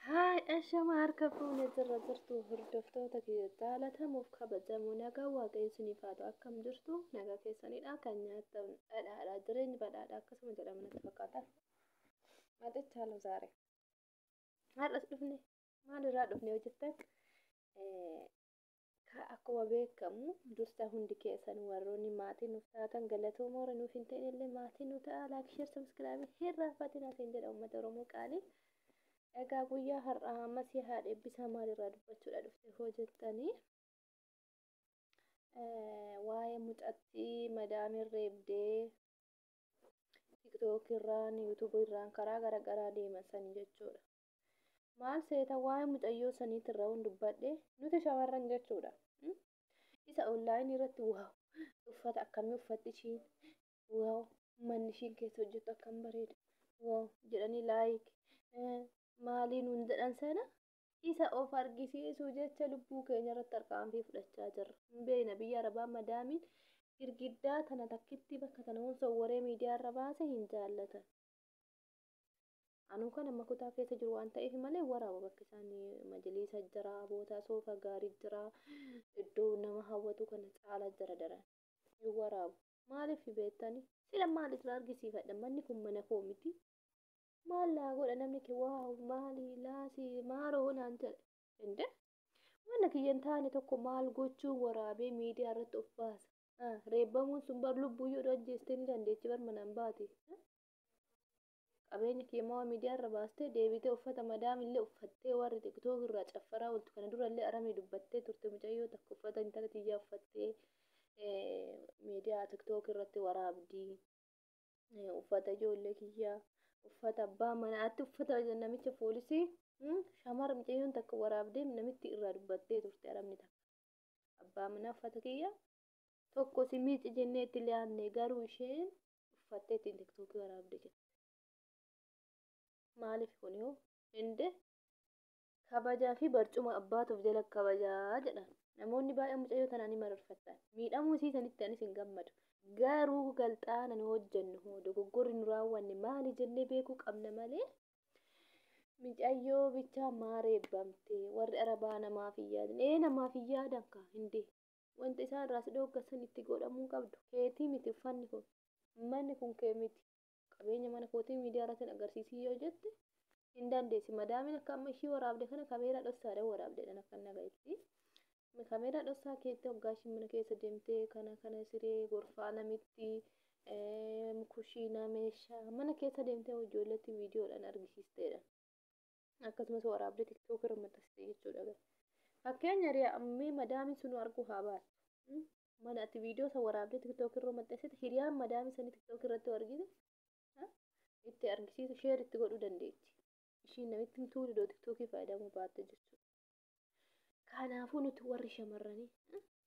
Haay, ashama harka fuune, jirra jirtu hordoftoota kiyya jaalatamuuf kabajamoo, nagaa Waaqayyo isiniif haa ta'u. Akkam jirtu? Nagaa keessanidha? Kan nyaatan dhadhaadha, jireenyi badhaadha akkasuma jedhama natti fakkaata. Maxichaa zaare har'as dhufne. Maalirraa dhufne hojjettan? Akkuma beekamu dursa hundi keessan warroonni maatii nuuf taatan galatooma, warra nuuf hin ta'in illee maatii nu ta'a, like, share, subscribe hin raaffatina isin jedha, uummata Oromoo qaalii. Egaa guyyaa har'aa ammasii haadha eebbisaa maalirraa dubbachuudha dhufte hojjettanii? Waa'ee mucattii madaamin reebdee TikTok irraan, YouTube irraan karaa garaagaraa deeman sanii jechuudha. Maal seeta, waa'ee mucayyoo saniitirra waan dubbadhe, nuti shamarran jechuudha. Isa online irratti wow, uffata akkamii uffatti ishiin, wow, manni ishiin keessa hojjettu akkam bareeda, wow jedhanii like maalii nuun jedhan sana, isa of argisiisuu jecha lubbuu keenya irratti tarkaanfii fudhachaa jirra. Hin beekna, biyya Arabaa madaamiin girgiddaa tana takkitti bakka tana sowwaree miidiyaa irra baase hin jaallatan. Anuu kan amma kutaa keessa jiru waan ta'eef malee waraaba bakka isaan majliisa jira, bootaa soofa gaarii jira, iddoo nama hawwatu kana caala jira daran. Hin waraabu. Maaliif beektani? Sila maal irraa argisiifadha? Manni kun mana koo miti. Maal laa godha namni kee wow maali laasii maaloo naan jedhe. Inde wanna kiyya hin taane tokko maal gochuun waraabee miidiyaa irratti of baasa? Reebbamuun sun bar lubbuu yoo ajjeestee ni dandeechi bar manaan baate. Qabeenya kiyya maa miidiyaa irra baastee deebitee uffata madaamillee uffattee warri TikTok irraa caffaraa ooltu? Kana durallee aramee dubbattee turte, mucayyoo takka uffata intala tiyyaa uffattee miidiyaa TikTok irratti waraabdii. Uffata ijoollee kiyyaa, uffata abbaa manaatti, uffata namicha poolisii shamara mucayyoon takka waraabdee namitti irraa dubbattee turte arabni takka. Abbaa manaa uffata kiyya tokko si miici jennee itti liyaanne, garuu isheen uffattee ittiin TikTokii waraabde jette. Maaliif kun yoo hinde kabajaa fi barcuma abbaatuuf jala kabajaa jedhan. Namoonni baay'een mucayyoo tanaan ni mararfattan. Miidhamuu isiisanitti anis hin gammadu. Garuu galxaana nu hojjennu hoo dogoggorri nu raawwanne maali jennee beekuu qabna malee, mucayyoo bichaa maa reebbamte? Warri Arabaa namaaf hin yaadan. Ee, namaaf hin yaadan kaa hindee. Wanta isaan irraa si dhooggasan itti godhamuu qabdu. Keetii miti uffanni kun. Manni kun kee miti. Qabeenya mana kootii miidiyaa irratti agarsiisii yoo jette hin dandeessi. Madaamin akka amma ishii waraabde kana kameeraa dhossaadhaan waraabdeedhaan akka naga'itti. Kameeraa dhossaa keetti hoggaa ishiin mana keessa deemtee kana kana siree gorfaa namitti kushiinaa meeshaa mana keessa deemtee ijoolleetti viidiyoodhaan argisiisteedha. Akkasumas waraabdee TikTok irra maxxansite jechuudha. Fakkeenya ammee madaamin sun arguu haa baattu. Mana ati viidiyoo san waraabdee TikTok irra maxxansite, hiriyaan madaamii sanii TikTok irratti argite itti argisiisu, share itti godhuu dandeechi. Ishiin namitti himtuu iddoo TikTokii fayyadamuu baatte jechuudha. Kanaafuu nuti warri shamarranii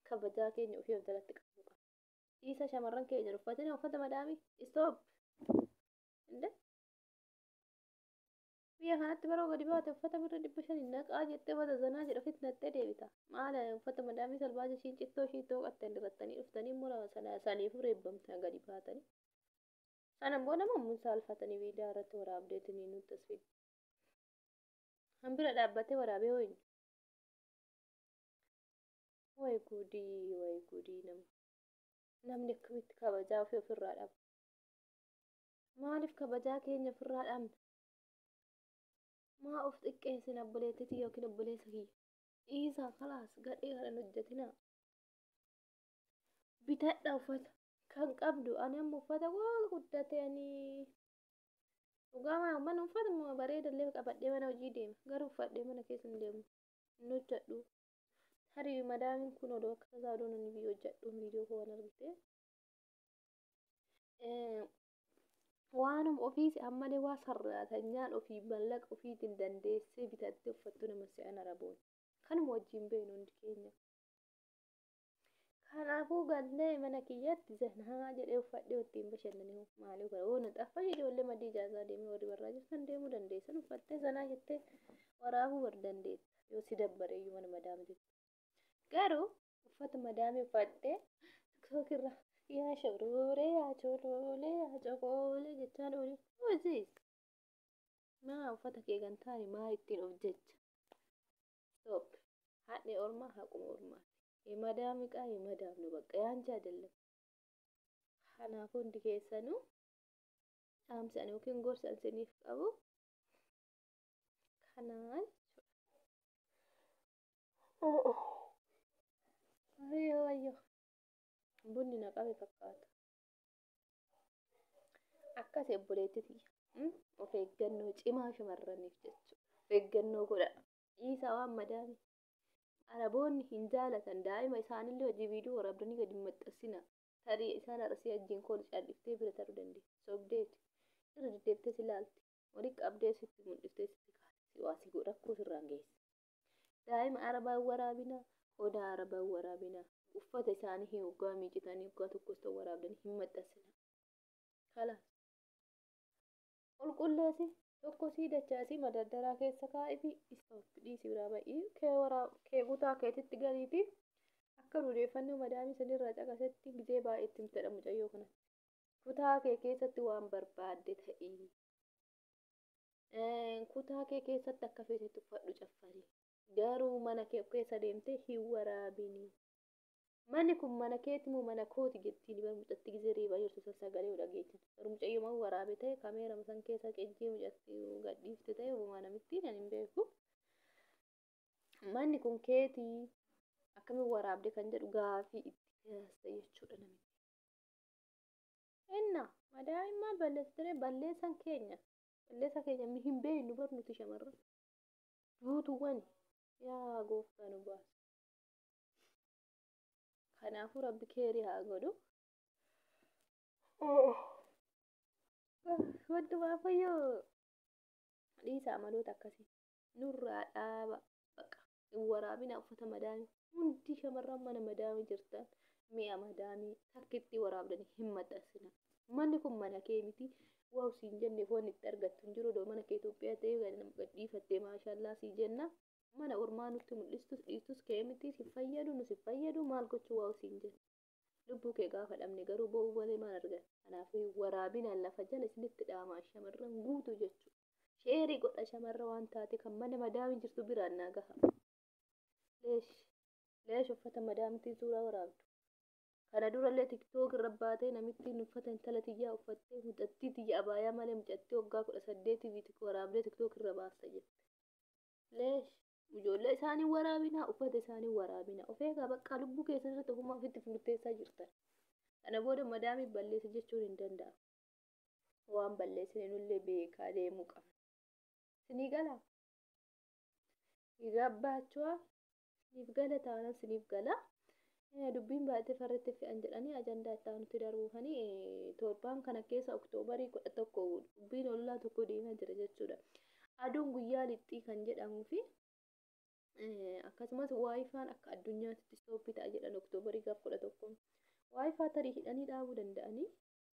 kabajaa keenya ofii of jalatti qabuu qabna. Dhiisa, shamarran keenya uffatina uffata madaamii. Stop! Inde biyya kanatti baroo gadi baate uffata birra 500 naqaa jettee uffata zanaa jedhu ofitti naqxee deebita. Maal uffata madaamii salbaasa ishiin cittoo ishii tooqatte dibattanii dhuftanii immoo sana saniifuu reebbamtan gadi baatanii. Sana immoo nama mun saalfatanii viidiyaa irratti waraabdeetinii nutti as fidde. Kan bira dhaabbatee waraabee ho'inyu. Way gudii, way gudii nama. Namni akkamitti kabajaa ofii ofirraa dhaba? Maaliif kabajaa keenya ofirraa dhabna? Maa of xiqqeessina, obboleettitii yookiin obboleessa kiyya? Dhiisaa, kalaas, gadhee kana hin hojjetinaa. Bitadha uffata. Kan qabdu ani amma uffata wal guddate, ani dhugaa mana uffata bareedallee qabadhee mana hojii deema. Garuu uffadhee mana keessa hin deemu. Hin hojjedhu. Tarii madaamiin kun odoo akka tasaa odoo namni biyya hojjedhu viidiyoo koo waan argite. Waanuma ofiis ammalee waa sarraatanyaan ofii mallaqa ofiitiin dandeessee bitattee uffattu nama se'an Araboon. Kanuma wajjin beeknu hundi keenya. Kanaafuu gallee mana kiyyatti zanaa jedhee uffadhee ittiin bashannanee maalii gara oona xaffa ijoollee maddii ijaarsaa deemee warri barraa jirtan deemuu dandeessan, uffattee zanaa jettee waraabuu bar dandeetta yoo si dabbareeyyuu mana madaamtitti. Garuu uffata madaamii uffattee TikTok irra Yaa shororee yaa choroolee yaa coqoolee jechaan oole. Who is this? Maa uffata kee kan taane maa ittiin of jecha? Stop. Haadhi ormaa haquma ormaati. Madaami qaa madaamnu bakka yaanchi አይደለም. Kanaafuu hundi keessanuu dhaamsa ani yookiin gorsa isiniif qabu kanaan. Ayyoo ayyoo, bunni na qabe fakkaata. Akkas obboleetti tiyya, of eeggannoo cimaa shamarraniif jechuudha. Of eeggannoo godha. Dhiisaa waan madaami. Araboonni hin jaalatan, daa'ima isaanillee hojii viidiyoo waraabdanii gadi hin maxxansina. Tarii isaan arsii wajjin koolu calliftee bira taruu dandeessi. Sobdeeti. Irra deddeebitee si ilaalti. Walitti qabdee sitti mul'iftee sitti kaati. Waa si rakkoo sirraan geessi. Daa'ima arabaa waraabinaa, qodaa arabaa waraabinaa. Uffata isaanii hin hoggaa miicitanii hoggaa tokkos ta'u waraabdanii hin maxxansinaa. Kalaas. Qulqulleessi tokko sii dachaasii madaddaraa keessa kaa'ii fi dhiisii biraa ba'ii kee kee kutaa keetitti galiitii akka odeeffannoo madaamii sanirraa caqasetti gizee baay'ee itti himtedha mucayyoo kanatti. Kutaa kee keessatti waan barbaadde ta'ii. Kutaa kee keessatti akka feetetti uffadhu caffarii. Garuu mana kee keessa deemtee hin waraabini. Manni kun mana keeti moo mana kooti jettiin bar mucatti gizee reebaa jirtu san sagalee dhageechan. Garuu mucayyoo man waraabe ta'e kameerama san keessa qejjee mucatti gadhiifte ta'e uumaa namittiin ani hin beeku. Manni kun keetii akkamiin waraabde kan jedhu gaafii itti kaasta jechuudha namitti. Inna madaa'in maal balleessite? Balleessan keenya. Balleessa keenya hin beeknu bar nuti shamarran. Duutuuwwan yaa gooftaa nu baasa. Kanaafuu rabbi keerii haa godhu. Wantumaafayyoo dhiisa amaloota akkasii nurraa dhaaba, baqa hin waraabina uffata madaamii. Hundi shamarran mana madaamii jirtan mi'a madaamii takkitti waraabdanii hin maxxansina. Manni kun mana kee miti. Waaw siin jenne foon itti argattu hin jiru. Mana kee Itoophiyaa ta'ee gadhiifattee maashaallaa sii jenna. Mana ormaa nutti mul'istus dhiistus kee miti, si fayyadu nu si fayyadu maal gochuu waaw siin jenna. Lubbuu kee gaafa dhabne garuu bo'uu malee maal argan? Kanaafuu waraabinaan lafa jala isinitti dhaamaa shamarran guutuu jechuudha. Sheerii godha, shamarra waan taate kan mana madaamii jirtu biraan naa gaha. Leesh leesh uffata madaamtii suuraa waraabdu. Kana durallee TikTok irra baatee namittiin uffata intala tiyyaa uffattee, mucattii tiyya abaayaa malee mucattii waggaa 18 waraabdee TikTok irra baasta jette. Leesh ijoollee isaanii waraabinaa, uffata isaanii waraabinaa. Of eegaa bakka lubbuu keessan irratti ofumaa ofitti murteessaa jirtan. Kana booda madaamii balleessa jechuun hin danda'amu. Waan balleessine nullee beekaa deemuu qabna. Sinii galaa? Gabbaachuwa siniif gala taanaan siniif gala. Dubbiin baay'atee farreetti fe'an jedhanii ajandaa itti aanutti darbuufanii torbaan kana keessa Oktoobarii 11 dubbiin ollaa tokko deemaa jira jechuudha. Aduun guyyaa lixxii kan jedhamuu fi akkasumas WiFi'n akka addunyaatti stop ta'a jedhan Oktoobarii gaaf 11. WiFi tarii hidhanii dhaabuu danda'anii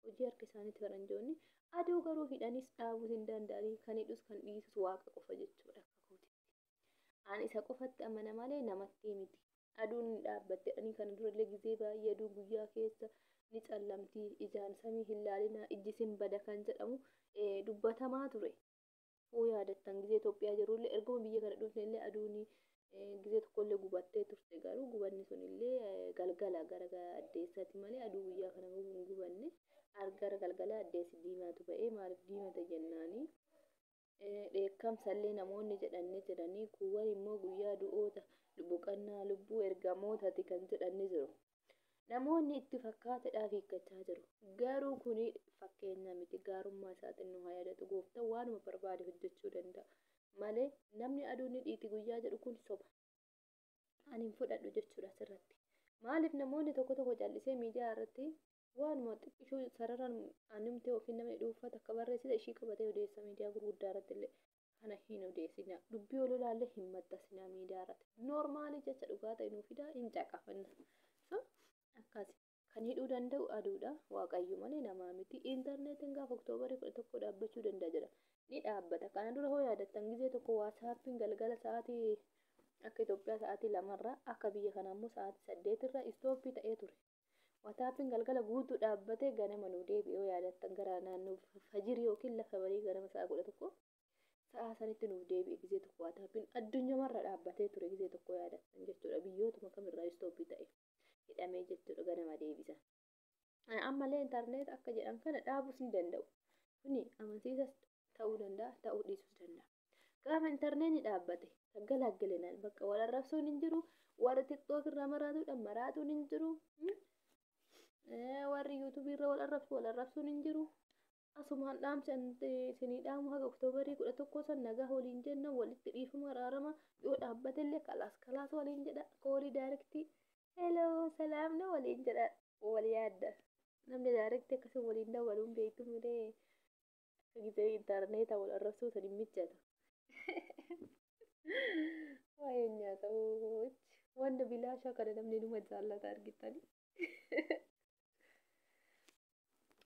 hojii harka isaaniitti faranjoonni. Aduu garuu hidhanis dhaabuu hin danda'anii, kan hidhus kan dhiisus waaqa qofa jechuudha akka kootitti. Ani isa qofatti amana malee namatti miti. Aduun ni dhaabbatte jedhanii kana durallee gizee baay'ee aduu guyyaa keessa ni callamtii, ijaan samii hin laalinaa, ijji sin bada kan jedhamu dubbatamaa ture. Hoo yaadattan gizee Itoophiyaa jirullee erguma biyya kana dhufne illee aduun gizee tokkollee gubattee turte, garuu gubanni sun illee galgala gara addeessaati malee aduu guyyaa kana hin gubanne. Gara galgala addeessi diimaatu ba'ee maaliif diimata jennaanii. Dheekkamsallee namoonni jedhanii jiranii, kuuwwan immoo guyyaa du'oota boqonnaa lubbuu ergamootaati kan jedhanii jiru. Namoonni itti fakkaateedhaaf hiikkachaa jiru. Garuu kuni fakkeenya miti, gaarummaa isaatiin nu haa yaadatu gooftaan, waanuma barbaade hojjechuu danda'a. Malee namni aduun ni dhiiti guyyaa jedhu kun soba. Ani hin fudhadhu jechuudha asirratti. Maaliif namoonni tokko tokko callisee miidiyaa irratti waanuma xiqqishuu sararaan anumti yookiin namni dhuunfaa takka barreessite ishii qabatee odeessa miidiyaa gurguddaa irratti illee kana hin odeessina. Dubbii ololaallee hin maxxansinaa miidiyaa irratti. Normal jecha dhugaa ta'e nuu fidaa hin caqafanna. So akkasi. Kan hidhuu danda'u aduudha. Waaqayyo malee namaa miti. Intarneetiin gaafa Oktoobarii 11 dhaabbachuu danda'a jedha. Ni dhaabbata. Kana dura hoo yaadattan gizee tokko WhatsAppiin galgala sa'aatii akka Itoophiyaa sa'aatii 2rraa akka biyya kanaa immoo sa'aatii 8rraa stop ta'ee ture. WhatsAppiin galgala guutuu dhaabbatee ganama nu deebi'ee yoo yaadattan, gara naannoo fajirii yookiin lafa barii ganama sa'a 11 sa'a sanitti nuuf deebi'e. Gizee tokko WhatsAppiin addunyamarra dhaabbatee ture, gizee tokko yaadattan jechuudha. Biyyootuma kamirraa stop ta'e hidhamee jechuudha, ganama deebisan. Ammallee intarneet akka jedhan kana dhaabuus ni danda'u. Kuni amansiisas ta'uu danda'a, ta'uu dhiisuus danda'a. Gaafa intarneetni dhaabbate galaaggalinaan bakka wal arrabsuun hin jiru, warri TikTok irraa maraatuudha maraatuun hin jiru, warri YouTube irra wal arrabsu wal arrabsuun hin jiru. Asumaan dhaamsa isinii dhaamu, haga Oktoobarii 11 san nagaa waliin jenna, walitti dhiifama, araarama. Yoo dhaabbatellee kalaas kalaas waliin jedha, call direct, "Hello, salaam na" waliin jedha, wal yaadda. Namni direct akkasii waliin dawwaluun beektu malee akka gisee intarneeta wal arrabsuu san hin mijatu. Waa'ee nyaata wanta bilaashaa kana namni numa jaallata argitanii.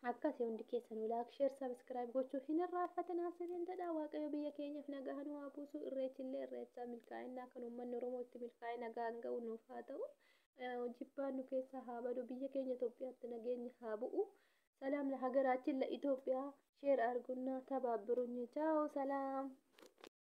Akkasii hundi keessanuu like, share, subscribe gochuu hin irraanfatinaa isiniin jedha. Waaqayyo biyya keenyaaf nagaa nu haa buusu. Irreechillee irreechaa milkaa'inaa kan uummanni Oromoo itti milkaa'ee nagaan ga'u nuuf haa ta'u. Jibbaan nu keessaa haa badu. Biyya keenya Itoophiyaatti nageenya haa bu'u. ሰላም ለሀገራችን ለኢትዮጵያ። Share አድርጉና ተባብሩኝ። ቻው፣ ሰላም።